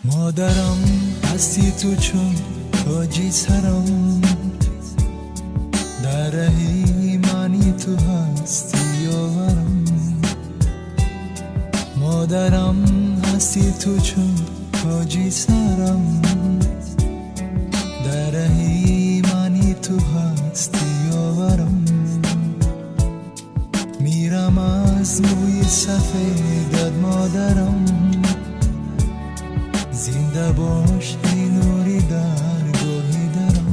Модарам, ҳастӣ ту чун тоҷи сарам, дар раҳи мани ту ҳастӣ ёварам. Модарам, ҳастӣ ту чун тоҷи сарам, дар раҳи мани ту ҳастӣ ёварам. Мирам аз мӯи сафедат, модарам. Зинда бош, эй нури даргоҳи дарам.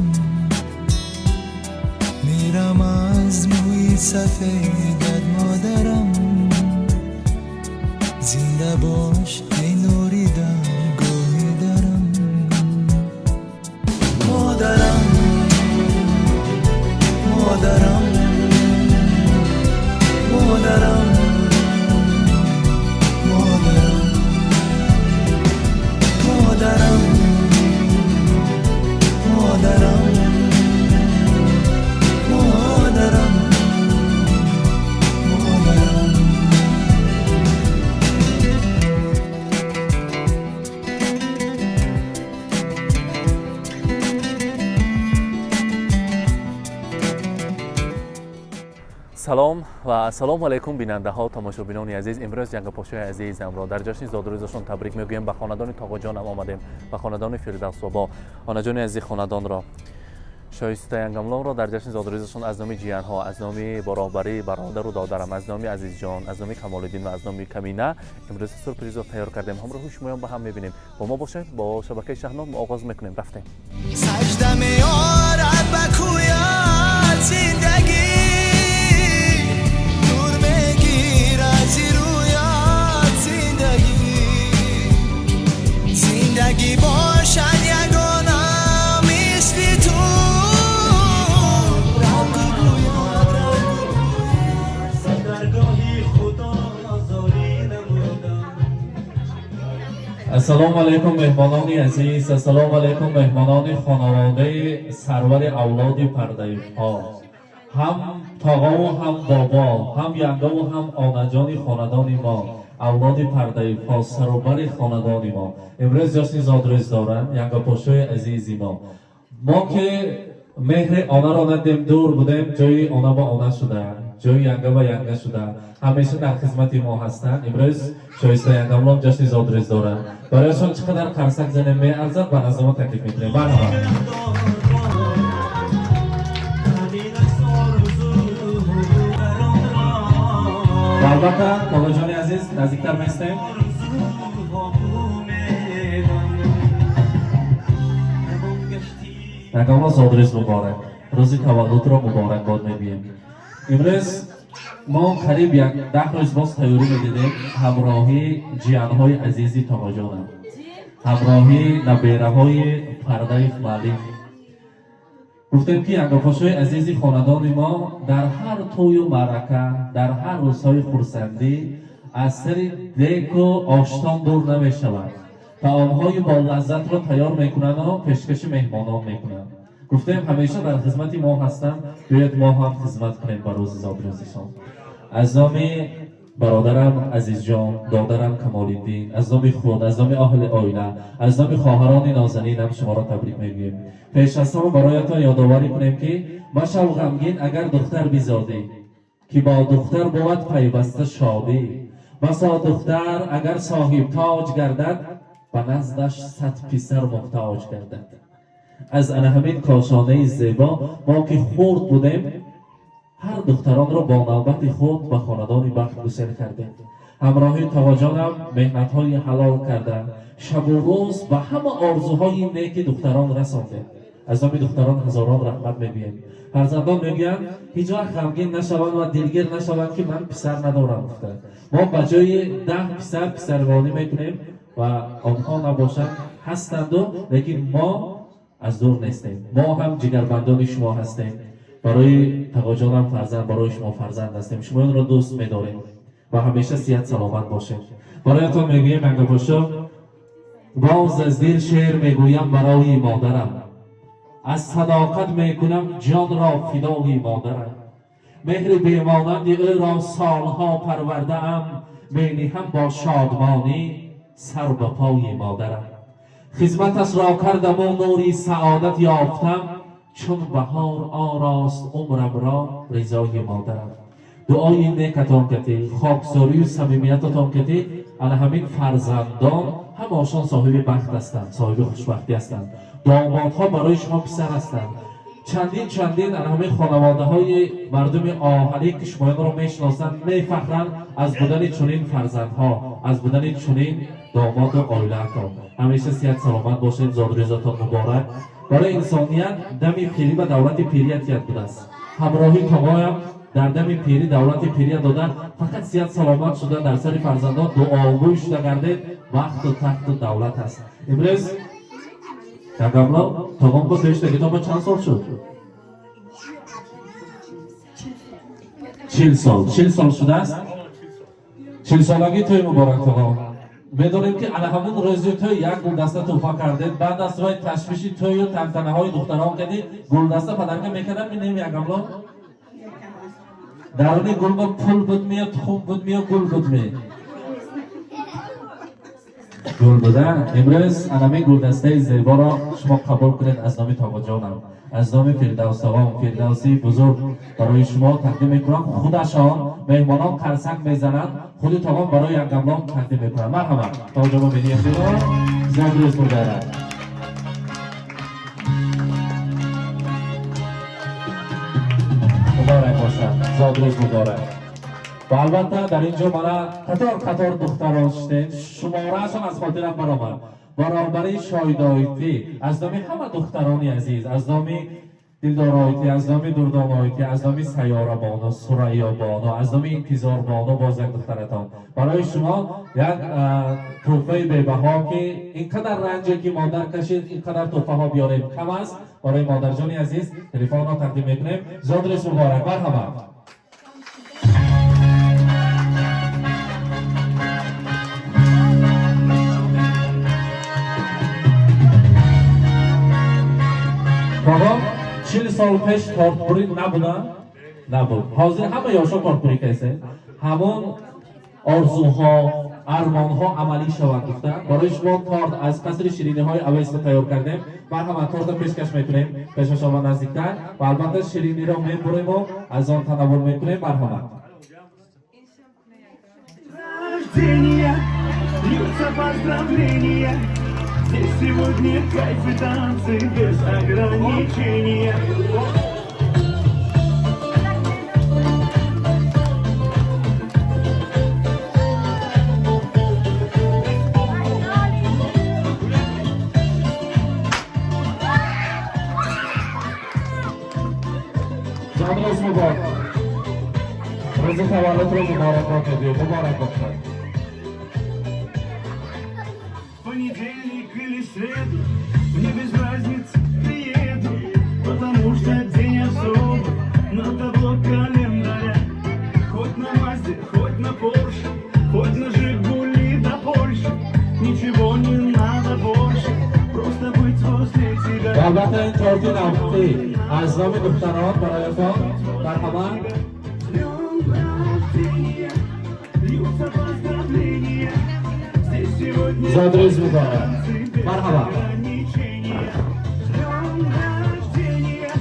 Мирам аз мӯи сафедат, модарам. Зинда бош, эй нури даргоҳи дарам. Модарам, модарам, модарам, модарам, модарам, модарам, модарам, модарам. Салом ва ассалому алайкум, бинандаҳо, тамошобинони азиз. Имрӯз Янгапошои азизамро дар ҷашни зодрӯзашон табрик мегӯем. Ба хонадони Тоғоҷонам омадем, ба хонадони Фирдавсобо. Онаҷони азизи хонадонро, Шоиста Янгамлонро дар ҷашни зодрӯзашон аз номи ҷиянҳо, аз номи бо роҳбарии бародару додарам, аз номи Азизҷон, аз номи Камолиддин ва аз номи Камина имрӯз сюрпризро тайёр кардем. Ҳамроҳи шумоён ба ҳам мебинем. Бо мо бошед, бо шабакаи Шаҳнод мо оғоз мекунем. Рафтем. Сажда меорад ба кӯят зиндагӣ, нур мегирад зи рӯят зиндагӣ. Зиндагӣ бошад ягона мисли ту, ранг гӯяд, ранг. Даргоҳи Худо зорӣ намудам. Ассалому алайкум, меҳмонони азиз, ассалому алайкум, меҳмонони хонаводаи сарвари авлоди Пардаевҳо, ҳам тоғову ҳам бобо, ҳам янгаву ҳам онаҷони хонадони мо, авлоди Пардаевҳо, сарубари хонадони мо имрӯз ҷашни зодрӯз доранд. Янгапошои азизи мо, мо ки меҳри онаро надем, дур будем, ҷои она ба она шуда, ҷои янга ба янга шуда, ҳамеша дар хизмати мо ҳастанд. Имрӯз Шоиста Янгамлон ҷашни зодрӯз доранд. Барояшон чӣ қадар қарсак занем, меарзад. Ба назди мо таклиф мекунем, марҳамат. Ҳамин орзу даронро. Ва албатта, тоғоҷони азиз, наздиктар местем. Орзуҳо умедам равон гаштӣ. Янгамлон, зодрӯз муборак, рӯзи таваллудро муборакбод мегӯем. Имрӯз мо қариб як 10 рӯз боз тайёрӣ медидем, ҳамроҳи ҷиянҳои азизи тоғоҷонам, ҳамроҳи набераҳои Пардаев Маълим. Гуфтем, ки янгапошои азизи хонадони мо дар ҳар тӯю маърака, дар ҳар рӯзҳои хурсандӣ аз сари деку оштон дур намешавад, таомҳои болаззатро тайёр мекунанду пешкаши меҳмонон мекунанд. Гуфтем, ҳамеша дар хизмати мо ҳастанд, биёед, мо ҳам хизмат кунем ба рӯзи зодрӯзишон. Аз номи бародарам Азизҷон, додарам Камолиддин, аз номи худ, аз номи аҳли оила, аз номи хоҳарони нозанинам шуморо табрик мегӯем. Пеш аз ҳама бароятон ёдоварӣ кунем, ки машав ғамгин, агар духтар бизодӣ, ки бо духтар бувад пайваста шодӣ. Басо духтар, агар соҳибтоҷ гардад, ба наздаш 100 писар муҳтоҷ гардад. Аз ана ҳамин кошонаи зебо мо ки хурд будем, ҳар духтаронро бо навбати худ ба хонадони бахт гусел кардем. Ҳамроҳи тоғоҷонам меҳнатҳои ҳалол карда, шабу рӯз ба ҳама орзуҳои неки духтарон расондем. Аз номи духтарон ҳазорон раҳмат мегӯем. Фарзандон мегӯянд, ҳеҷ вақт ғамгин нашаванд ва дилгир нашаванд, ки ман писар надорам, гуфта. Мо ба ҷои 10 писар писарвонӣ мекунем ва онҳо набошанд, ҳастанду, лекин мо аз дур нестем, мо ҳам ҷигарбандони шумо ҳастем. Барои тағоҷонам фарзанд, барои шумо фарзанд ҳастем, шумоёнро дӯст медорем ва ҳамеша сиҳат саломат бошед. Бароятон мегӯем, янгапошо, боз аз дил шеър мегӯям барои модарам, аз садоқат мекунам ҷонро фидои модарам. Меҳри бемонанди ӯро солҳо парвардаам, мениҳам бо шодмонӣ сар ба пои модарам. Хизматашро кардаму нури саодат ёфтам, чун баҳор орост умрамро ризои модарам. Дуои некатон кати, хоксорию самимиятатон кати, ана ҳамин фарзандон ҳамаошон соҳиби бахт ҳастанд, соҳиби хушбахтӣ ҳастанд. Домодҳо барои шумо писар ҳастанд. Чандин чандин ана ҳамин хонаводаҳои мардуми оҳанӣ ки шумоёнро мешиносанд, мефахранд аз будани чунин фарзандҳо, аз будани чунин домоду оилаатон. Ҳамеша сиҳат саломат бошед, зодрӯзатон муборак. Барои инсоният дами пирӣ ба давлати пириятият будааст. Ҳамроҳи товоям дар дами пирӣ давлати пирия дода, фақат сиҳат саломат шуда, дар сари фарзандон дуогӯй шуда гардед, бахту тахту давлат аст. Имрӯз Ягамло тогом бо тоиштагитон ба чанд сол шуд? 40 сол, 40 сол шудааст. 40-солагии тӯй муборак, тогом. Медонем, ки ана ҳамун рӯзи тӯй як гулдаста тӯҳфа кардед. Баъд аз вай ташвиши тӯю тантанаҳои духтарон кардӣ, гулдаста падарка мекардам. Минем, ягамло, даруни гулба пул будми ё тухм будми ё гул будми? Гул буда. Имрӯз анамин гулдастаи зеборо шумо қабул кунед аз номи тоғоҷонам, аз номи Фирдавсовон, Фирдавсии бузург барои шумо тақдим мекунам. Худашон меҳмонон қарсак мезананд, худи тогон барои якгамлон тақдим мекунанд. Марҳамат, тоҷомо медиҳем. Зодрӯз муборак! Муборак бошад, зодрӯз муборак! Ва албатта, дар ин ҷо мана қатор қатор духтарон шудем, шумораашон аз хотирам баромад. Баробари Шоидоитӣ аз номи ҳама духтарони азиз, аз номи Дилдороитӣ, аз номи Дурдоноитӣ, аз номи Сайёрабону, Сурайёбону, аз номи Интизорбону, боз як духтаратон барои шумо як тӯҳфаи бебаҳо, ки ин қадар ранҷе ки модар кашид, ин қадар тӯҳфаҳо биёрем кам аст. Барои модарҷони азиз телефонро тақдим мекунем. Зодрӯз муборак, марҳамат. Бобо, 40 сол пеш тортпурӣ набуда? Набуд. Ҳозир ҳама ёшо тортпурӣ кайсе. Ҳамон орзуҳо, армонҳо амалӣ шаванд гуфта, барои шумо торт аз қасри шириниҳои Авеста тайёр кардем. Марҳамат, торта пешкаш мекунем пешашон наздиктар ва албатта шириниро мебурему аз он танаввул мекунем. Марҳамат. Рождения, льются поздравления. Здесь сегодня кайф и танцы без ограничения. Зодрӯз муборак! Рӯзи таваллудро муборакбод медиҳем, муборак бошад. Понедельник или среду, мне без разницы, приеду, потому что день особый на табло календаря. Хоть на Мазде, хоть на Порше, хоть на Жигули до Польши, ничего не надо больше, просто быть возле тебя. Ва албатта, ин торти навбатӣ аз номи духтарон бароятон. Марҳамат. С днем рождения, льются поздравления. Здесь сегодня Зодрӯз муборак, танцы без марҳамат. ограничения. С днем рождения,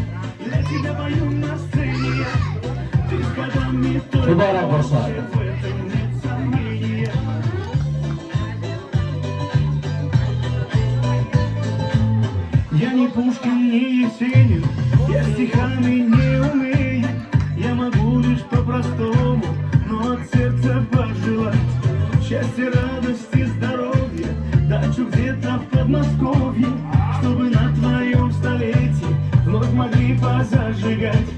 для тебя пою на сцене я. Ты с годами только Муборак бошад. больше, в этом нет сомнения. Я не Пушкин, не Есенин, я стихами не умею. Я могу лишь по-простому, но от сердца пожелать счастья, радости, здоровья, дачу где-то в Подмосковье, чтобы на твоем столетии вновь могли позажигать,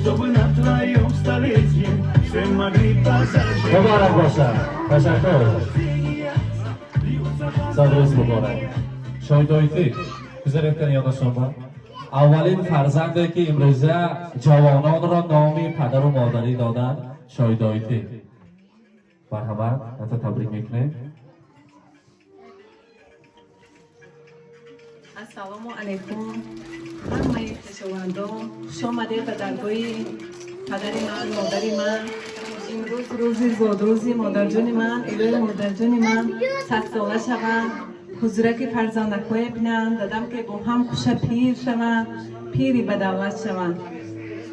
чтобы на твоем столетии все могли позажигать. Муборак бошад, ташаккур. Зодрӯз муборак, Шоҳидоитӣ. Гузаред ёдашонба, аввалин фарзанде ки имрӯза ҷавононро номи падару модарӣ доданд, Шоҳидоитӣ. Марҳамат, ҳатто табрик мекунем. Ассалому алайкум, ҳамаи хешовандон, хуш омадед ба даргоҳи падари ман, модари ман. Имрӯз рӯзи зодрӯзи модарҷони ман. Илоҳи модарҷони ман 100-сола шаванд. Ҳузураки фарзандакҳое бинанд, дадам ки бо ҳам хуша пир шаванд, пири ба давлат шаванд.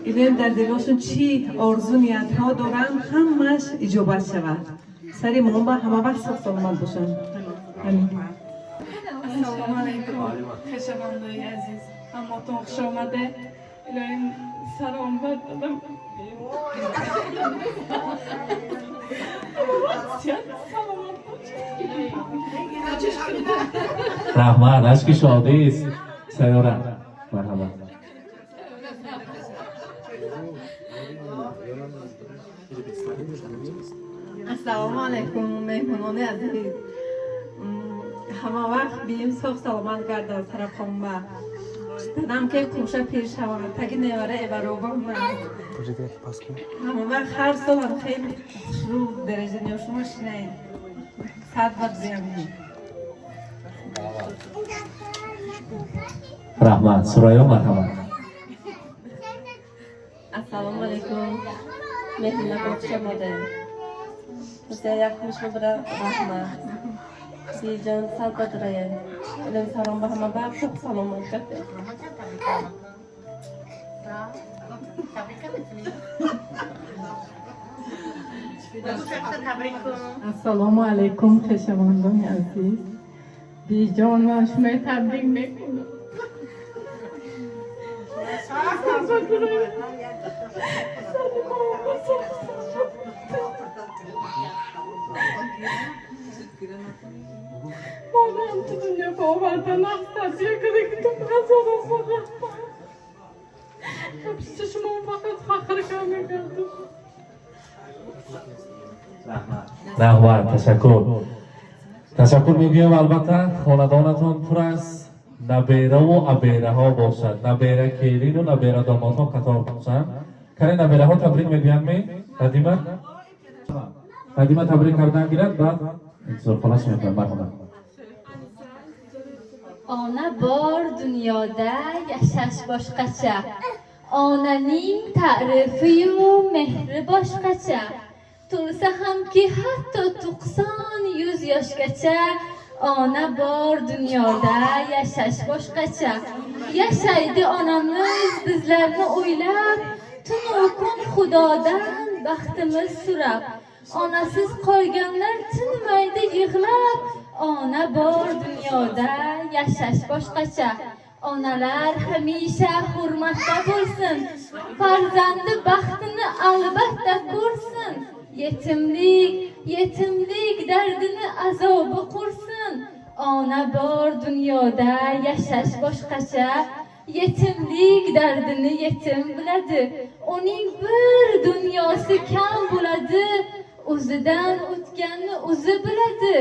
Илоҳим дар дилошон чӣ орзу ниятҳо доранд, ҳамааш иҷобат шавад. Сари мо ба ҳама вақт сог саломат бошанд. Амин. Ассалому алайкум, хешавандои азиз, ҳаматон хуш омаде. Илоҳим саломат дадам. Саломат бошад. Раҳмат, ашки шодист. Сайёра, марҳамат. Ассалому алайкум, меҳмонони азиз. Ҳама вақт бием соғ саломат гардад сарақонба. Дадам ки кӯша пир шаванд, таги невара эвароба кунанд. Ҳама вақт ҳар сол ҳам хеле хушрӯ дараҷаниё шумо шинаед. Сад бад биям. Раҳмат. Сурайё, марҳамат. Ассалому алайкум. Меҳмонакон хуш омадед. Бисёр як хушбара раҳмат. Биҷон сад бадрая. Илм салом ба ҳама вақт сог саломат гардед. Ассалому алайкум, хешавандони азиз. Биҷон, ман шуморо табрик мекунам. Модарам ту дунё ба оварда нақс тарбия карда, ки ту фақат пиши шумо фақат фахр мекардам. Раҳмат, ташаккур. Ташаккур мегӯям, албатта хонадонатон пур аз набераву абераҳо бошад. Набера келину набера домодҳо қатор бошанд. Кане набераҳо табрик мегӯянд ме? Надима? Надима табрик кардан гирад, баъд интизор холаш мекунам. Марҳамат. Ona bor dunyoda yashash boshqacha. Onaning ta'rifi-yu mehri boshqacha. To'lsa hamki hatto 90-100 yoshgacha ona bor dunyoda yashash boshqacha. Yashaydi onamiz bizlarni o'ylab, tun-u kun Xudodan baxtimiz so'rab. Onasiz qolganlar tinmaydi yig'lab, ona bor dunyoda yashash boshqacha. Onalar hamisha hurmatda bo'lsin, farzandi baxtini albatta ko'rsin. Yetimlik, yetimlik dardini azobi qursin. Ona bor dunyoda yashash boshqacha. Yetimlik dardini yetim biladi. Uning bir dunyosi kam bo'ladi. O'zidan o'tganni o'zi biladi.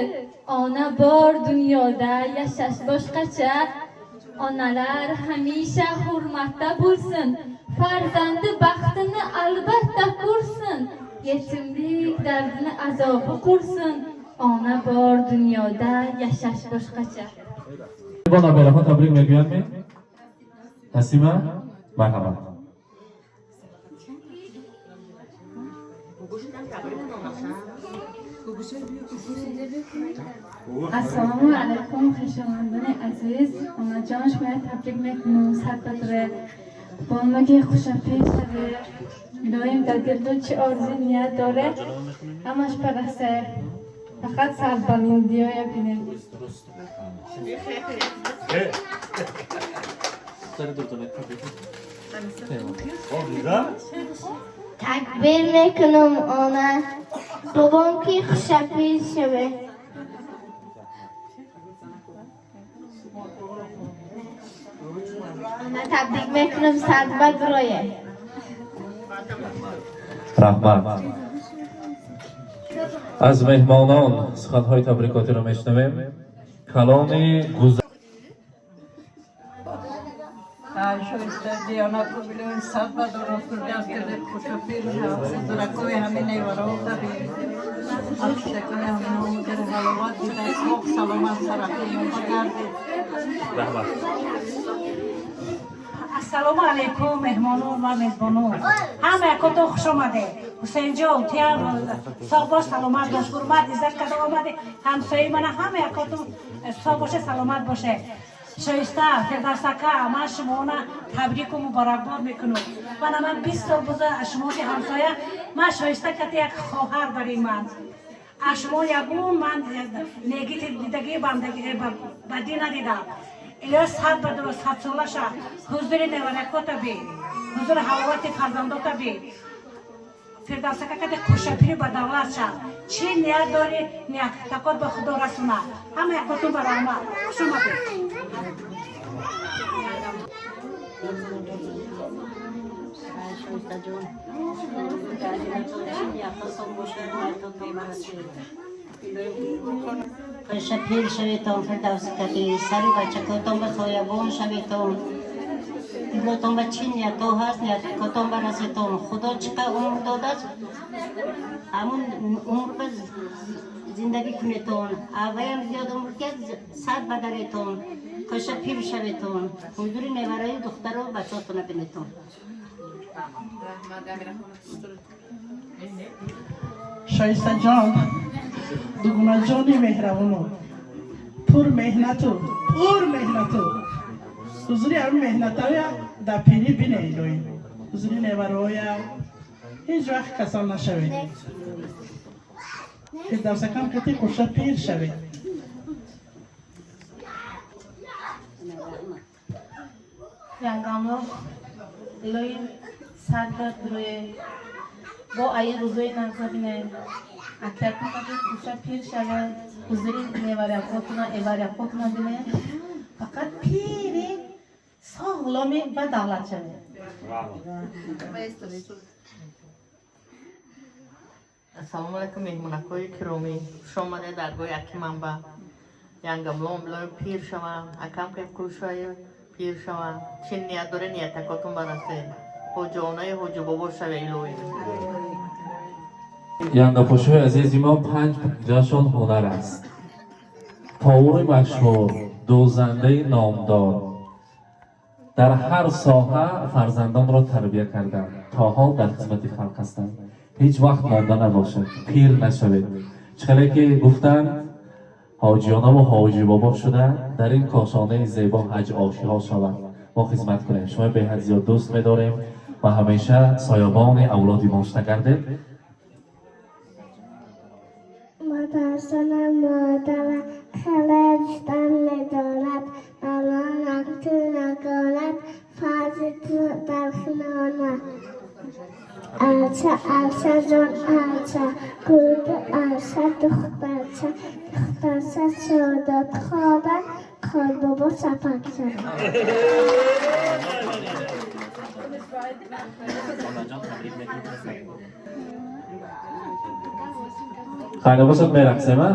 Ona bor dunyoda yashash boshqacha. Onalar hamisha hurmatda bo'lsin. Farzandi baxtini albatta ko'rsin. Yetimlik dardini azobi qursin. Ona bor dunyoda yashash boshqacha. Бо набераҳо табрик мегӯянд ме? Насима, марҳамат. Ассалому алайкум, хешовандони азиз. Онаҷон, шуморо табрик мекунам, сад бадре. Боно ки хушапир шавед. Илоҳим дар дилтон чӣ орзу ният доред, ҳамаш барасе. Фақат сарбаландиҳоя бинед. Такбир мекунам она. Бобом ки хушапир шаве. Она табрик мекунам сад бадрое. Раҳмат. Аз меҳмонон суханҳои табрикотиро мешунавем. Каломи гузар Раҳмат. Ассалому алайкум, меҳмонон ва мезбонон, ҳама якотон хуш омадед. Ҳусейнҷон, туям соғ бош, саломат бош, ҳурмат, иззат карда омадӣ. Ҳамсояи мана, ҳама якотон соғ боше, саломат боше. Шоиста, Фирдавсака, ман шумоона табрику муборакбод мекунам. Мана ман 20 сол буза аз шумо ки ҳамсоя, ман Шоиста кати як хоҳар барои ман. Аз шумо ягон ман неги дидагӣ, бадӣ надидам. Илоҳ, сад ба дуро садсола ша, ҳузури неваракота би, ҳузури ҳаловати фарзандота би. Фирдавсака кати қушапири ба давлат ша. Чӣ ният дорӣ, ниятакот ба Худо расуна. Ҳама якотун ба раҳмат, хуш омадед. Шоистаҷон, ниятотон бошад, ниятотон барасед. Қиша пир шаветон, Фирдавсикати сари бачакотон ба соябон шаветон. Дилотон ба чӣ ниятҳо ҳаст, ниятҳотон барасетон. Худо чӣ қадр умр додааст, ҳамун умр ба зиндагӣ кунетон. Авваям зиёд умр ки сад бадаретон. Қиша пир шаветон, ҳузури невараи духтару бачаотона бинетон. Шоистаҷон, дугунаҷони меҳрабону пур меҳнату, пур меҳнату, ҳузури ҳамин меҳнатоя дар пирӣ бине. Илоҳӣ, ҳузури невароя ҳеҷ вақт касал нашавед. Фирдавсакам кати хурша пир шавед. Янгамло, илоҳи, сад рӯе бо аи рӯзои нағза бинем. Акиятон кати кӯша пир шавед, ҳузури неварякотуна, эварякотуна бинем. Фақат пири соғломи ба давлат шавед. Ассалому алайкум, меҳмонакҳои киромӣ, хуш омадед даргоҳи аки манба. Янгамлом билоем пир шавам, акам ке кӯшаю пир шавам. Чӣ ният доре, ниятакотон барасед. Ҳоҷонаи ҳоҷибобо шаве, илоҳӣ. Янгапошои азизи мо панҷ панҷашон ҳунар аст. Повури машҳур, дӯзандаи номдор, дар ҳар соҳа фарзандонро тарбия карданд, то ҳол дар хизмати халқ ҳастанд. Ҳеҷ вақт монда набошед, пир нашавед. Чӣ хеле ки гуфтанд, ҳоҷиёнаву ҳоҷибобо шуда, дар ин кошонаи зебо ҳаҷ ошиҳо шавад, мо хизмат кунем. Шумо беҳад зиёд дӯст медорем ва ҳамеша соябони авлоди мо шуда гардед. Модарсонам модарам хеле дӯстам медорад, балонам ту нагорад, фарзи ту дар хинона. Алча, алча ҷон, алча, гулду алча, духтарча, духтарча шодод хобад, Qorbobo чапакча. Онаҷон, табрик мекунем. Хайр бошад, мерақсем, а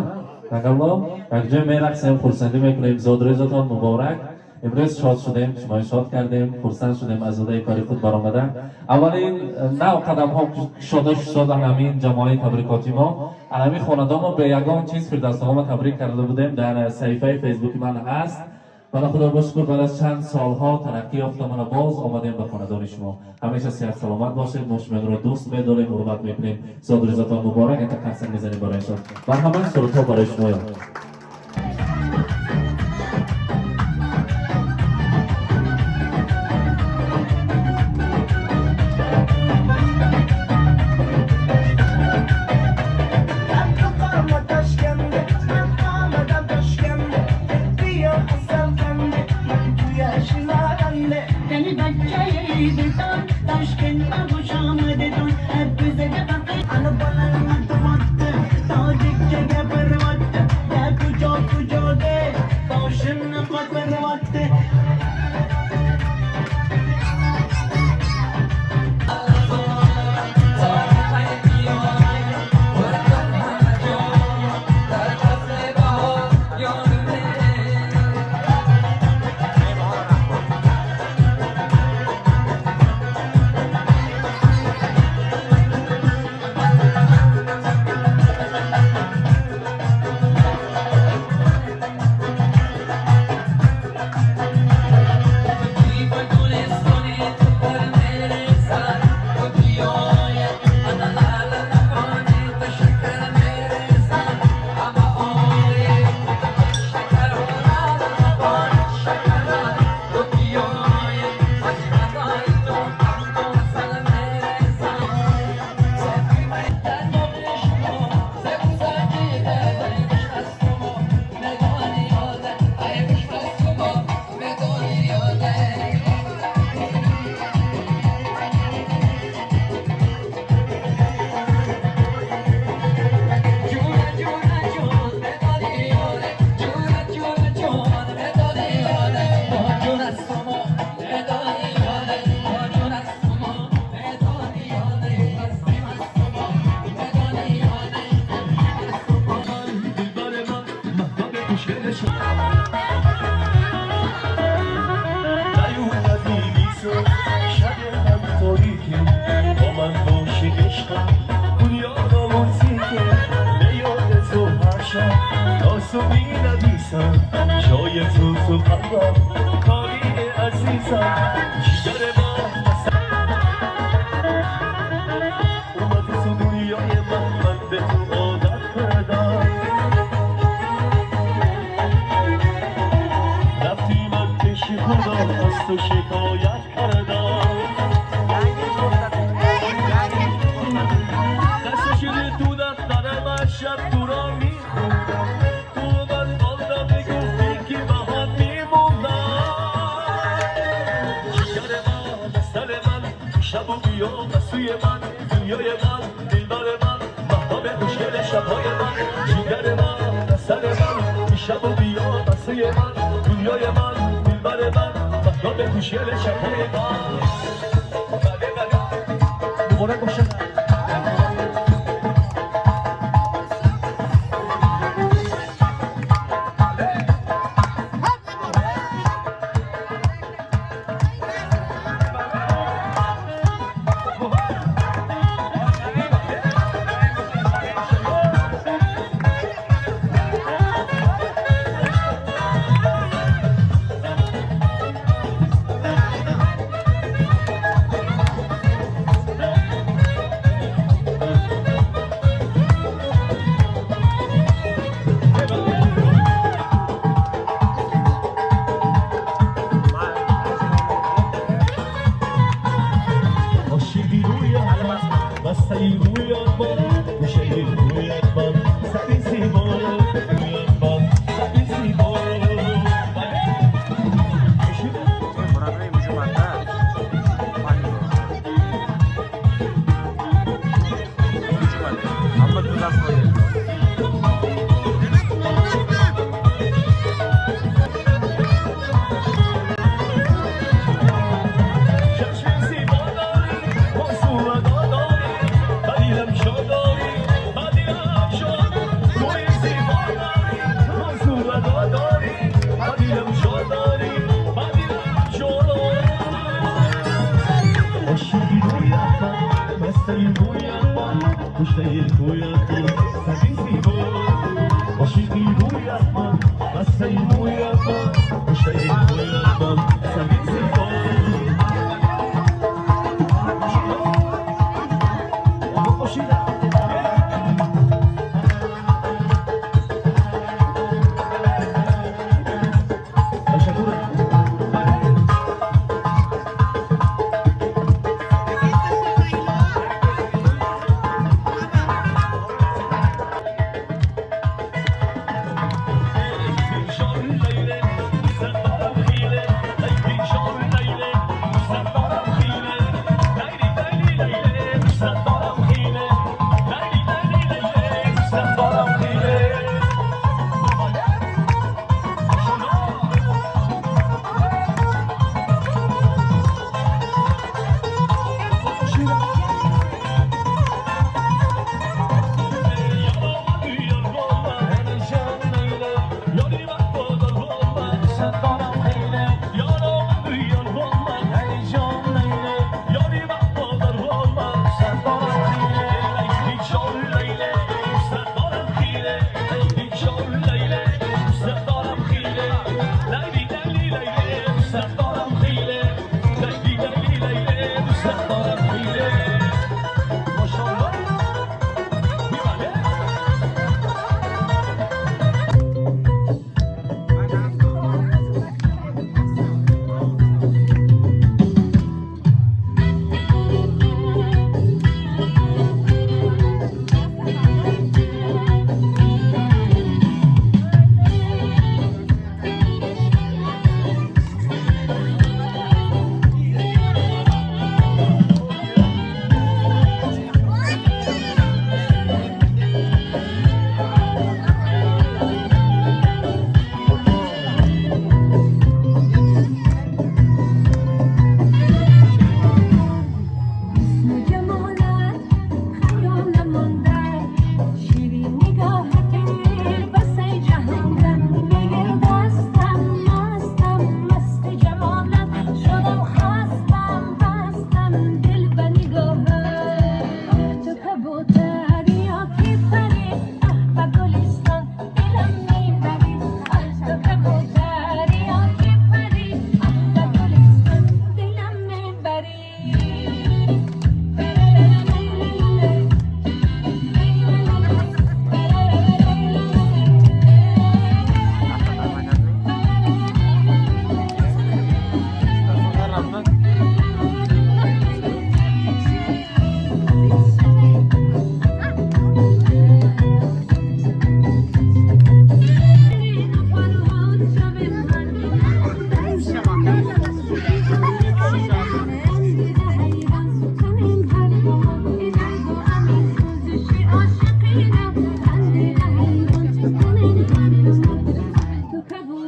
нақалло якҷоя мерақсем, хурсандӣ мекунем. Зодрӯзатон муборак! Имрӯз шод шудем, шуморо шод кардем, хурсанд шудем аз уҳдаи кори худ баромада. Аввалин нав қадамҳо кушода шуд. Ҳамин ҷамоаи табрикоти мо, ҳамин хонадонро бе ягон чиз Фирдавсома табрик карда будем, дар саҳифаи Фейсбуки ман ҳаст. Бала Худо бо шукр, баъд аз чанд солҳо тараққӣ ёфта, мана боз омадем ба хонадони шумо. Ҳамеша сиҳат саломат бошед, мо шуморо дӯст медорем, ҳурмат мекунем. Зодрӯзатон муборак! Ята қарсак мезанем барои шумо. Марҳамат, сурудҳо барои шумоён. جای تو تو قلبم کاری عزیزم جگر ما اومدی تو دنیای من من به تو عادت کردم رفتی من پیش خدا از تو شکایت کردم دست شده تو دفترم از شب تو را میخوندم تو من بالا میگفتی که با هم میموندم جگر من سر من شب و بیا سوی من دنیای من دلبر من مهتاب خوشگل شبهای من جگر من سر من شب و بیا سوی من دنیای من دلبر من مهتاب خوشگل شبهای من. بله بله مبارک باشه.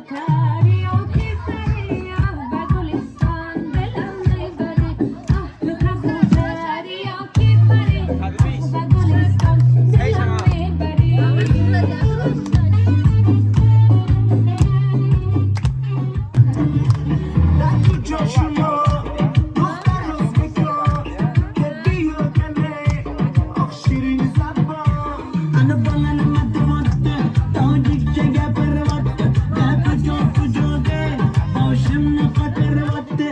Кабутар ё ки пари, аҳ, ба гулистон дилам мебари. Аҳ, ту кабутар ё ки пари, аҳ, ба гулистон дилам мебари. Куҷо шумо духтар узбеко, ки биё кане, ох, ширин забон. Ана bolani matyapti, tojikcha gapiryapti, da kujo kujoda boshimni qotiryapti.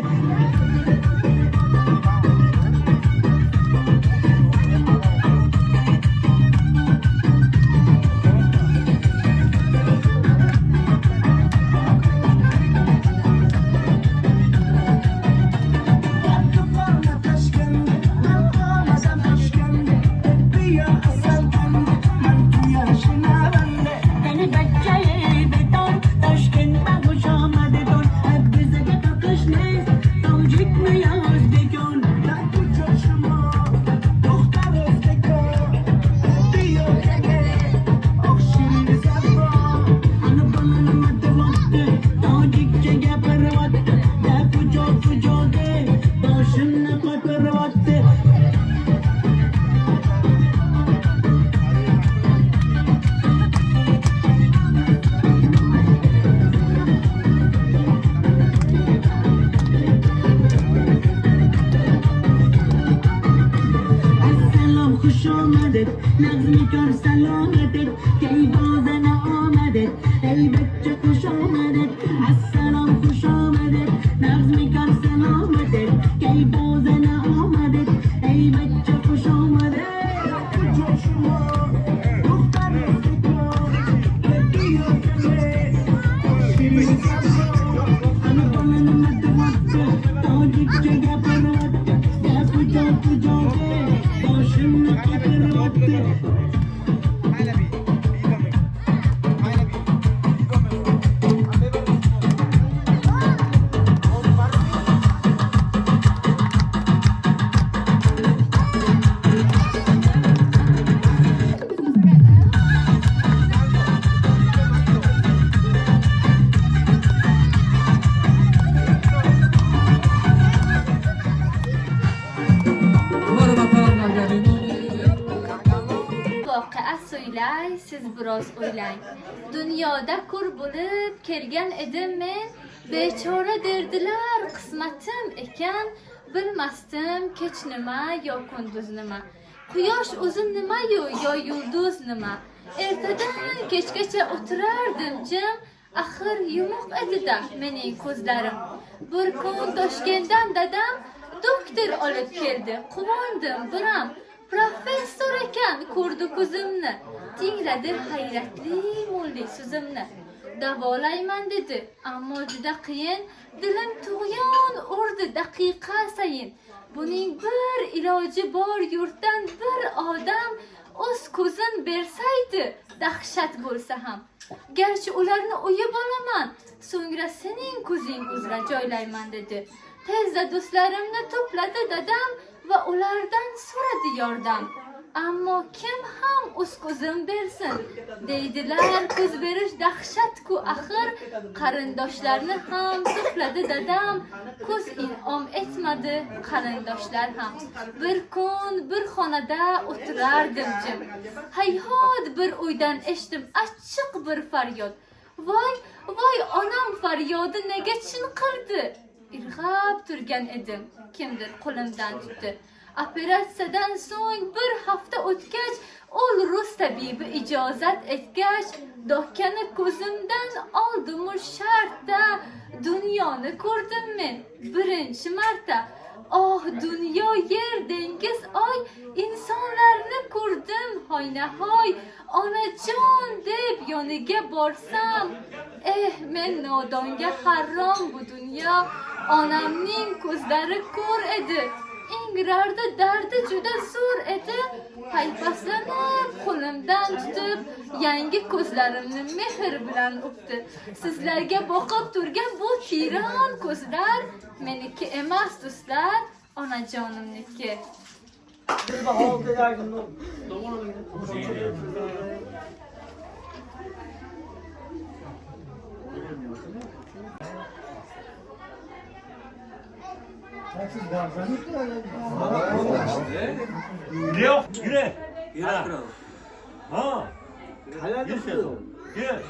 Tojikcha gapiryapti, da kujo kujoda boshimni qotiryapti. Assalom, xush omadit, nag'mikor salomatit, kay bozana omadit, ey bachcha xush omadit. Assalom, xush omadit, nag'mikor salomatit, kay bozana omadit, ey bachcha xush omadit. Kujo shumo duxtar узбеко, ки биё кане, shirin zabon. Ana bolani matyapti, tojikcha gapiryapti, da kujo kujoda boshimni qotiryapti. Voqea so'ylay, siz biroz o'ylang. Dunyoda ko'r bo'lib kelgan edim men, bechora derdilar qismatim ekan, bilmasdim kech nima yo kunduz nima. Quyosh o'zi nima-yu yo yulduz nima. Ertadan kechgacha o'tirardim jim, axir yumuq edi-da mening ko'zlarim. Bir kun Toshkentdan dadam doktor olib keldi. Quvondim biram. Professor ekan, ko'rdi ko'zimni, tingladi hayratli mo'lli so'zimni. Davolayman dedi, ammo juda qiyin, dilim tug'yon urdi daqiqa sayin. Buning bir iloji bor, yurtdan bir odam o'z ko'zin bersaydi, dahshat bo'lsa ham. Garchi ularni uyib olaman, so'ngra sening ko'zing uzra joylayman dedi. Tezda do'stlarimni to'pladi dadam va ulardan so'radi yordam. Ammo kim ham o'z ko'zim bersin, deydilar ko'z berish dahshat-ku axir. Qarindoshlarni ham to'pladi dadam, ko'z in'om etmadi qarindoshlar ham. Bir kun bir xonada o'tirardim jim. Hayhot bir uydan eshitdim achchiq bir faryod. Voy, voy, onam faryodi nega chinqirdi? Irg'ab turgan edim, kimdir qo'limdan tutdi. Operatsiyadan so'ng bir hafta o'tgach, ul rus tabibi ijozat etgach, dokkani ko'zimdan oldimu shartta dunyoni ko'rdim men birinchi marta. Oh, dunyo, yer, dengiz, oy, insonlarni ko'rdim hoynahoy. Onajon deb yoniga borsam, eh, men nodonga harom bu dunyo. Onamning ko'zlari ko'r edi, ingrardi, dardi juda zo'r edi. Paypaslanib qo'limdan tutib, yangi ko'zlarimni mehr bilan o'pdi. Sizlarga boqib turgan bu tiyron ko'zlar meniki emas do'stlar, onajonimniki. Yo'q, yura. Yura. Ha. Gel.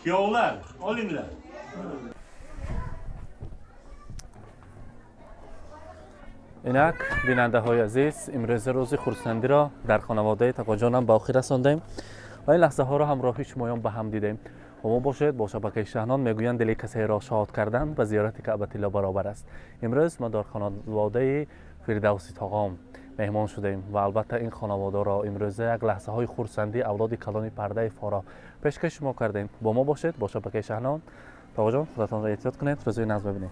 Kuyovlar, olinglar. Инак, бинандаҳои азиз, имрӯза рӯзи хурсандиро дар хонаводаи Тақоҷонам ба охир расондем ва ин лаҳзаҳоро ҳамроҳи шумоён ба ҳам дидем. Бо мо бошед бо шабакаи Шаҳнон. Мегӯянд, дили касеро шод кардан ба зиёрати Каъбатилло баробар аст. Имрӯз мо дар хонаводаи Фирдавси Тоғом меҳмон шудем ва албатта ин хонаводаро имрӯза як лаҳзаҳои хурсандии авлоди калони пардаи форо пешкаши шумо кардем. Бо мо бошед бо шабакаи Шаҳнон. Тоғоҷон, худатонро эҳтиёт кунед, рӯзои назм бибинед.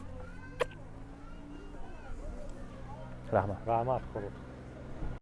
Раҳмат. Раҳмат, худо.